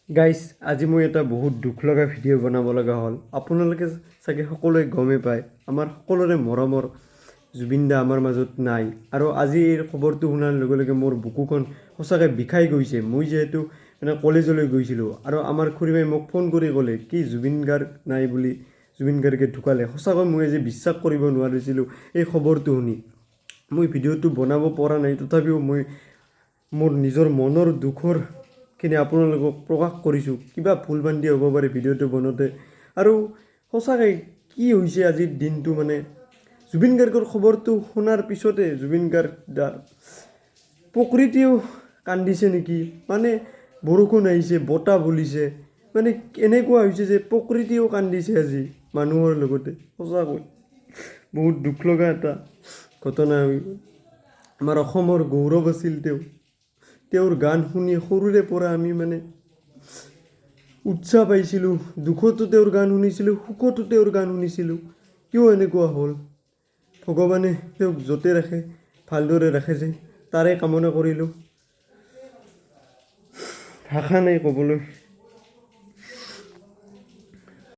Guys, আজি মই এটা বহুত দুখ লগা ভিডিঅ' বনাব লগা হ'ল। আপোনালোকে চাগে সকলোৱে গমেই পায়, আমাৰ সকলোৰে মৰমৰ জুবিন দা আমাৰ মাজত নাই। আৰু আজি এই খবৰটো শুনাৰ লগে লগে মোৰ বুকুখন সঁচাকৈ বিষাই গৈছে। মই যিহেতু মানে কলেজলৈ গৈছিলোঁ আৰু আমাৰ খুৰীমাই মোক ফোন কৰি ক'লে কি জুবিন গাৰ্গ নাই বুলি, জুবিন গাৰ্গে ঢুকালে। সঁচাকৈ মই আজি বিশ্বাস কৰিব নোৱাৰিছিলোঁ এই খবৰটো শুনি। মই ভিডিঅ'টো বনাব পৰা নাই, তথাপিও মই মোৰ নিজৰ মনৰ দুখৰখিনি আপোনালোকক প্ৰকাশ কৰিছোঁ। কিবা ভুল ভ্ৰান্তি হ'ব পাৰে ভিডিঅ'টো বনাওঁতে। আৰু সঁচাকৈ কি হৈছে আজিৰ দিনটো, মানে জুবিন গাৰ্গৰ খবৰটো শুনাৰ পিছতে জুবিন গাৰ্গ দাৰ প্ৰকৃতিও কান্দিছে নেকি, মানে বৰষুণ আহিছে, বতাহ বলিছে, মানে এনেকুৱা হৈছে যে প্ৰকৃতিও কান্দিছে আজি মানুহৰ লগতে। সঁচাকৈ বহুত দুখ লগা এটা ঘটনা হৈ গ'ল। আমাৰ অসমৰ গৌৰৱ আছিল তেওঁ। তেওঁৰ গান শুনি সৰুৰে পৰা আমি মানে উৎসাহ পাইছিলোঁ। দুখতো তেওঁৰ গান শুনিছিলোঁ, সুখতো তেওঁৰ গান শুনিছিলোঁ। কিয় এনেকুৱা হ'ল? ভগৱানে তেওঁক য'তে ৰাখে ভালদৰে ৰাখে যে তাৰে কামনা কৰিলোঁ। ভাষা নাই ক'বলৈ।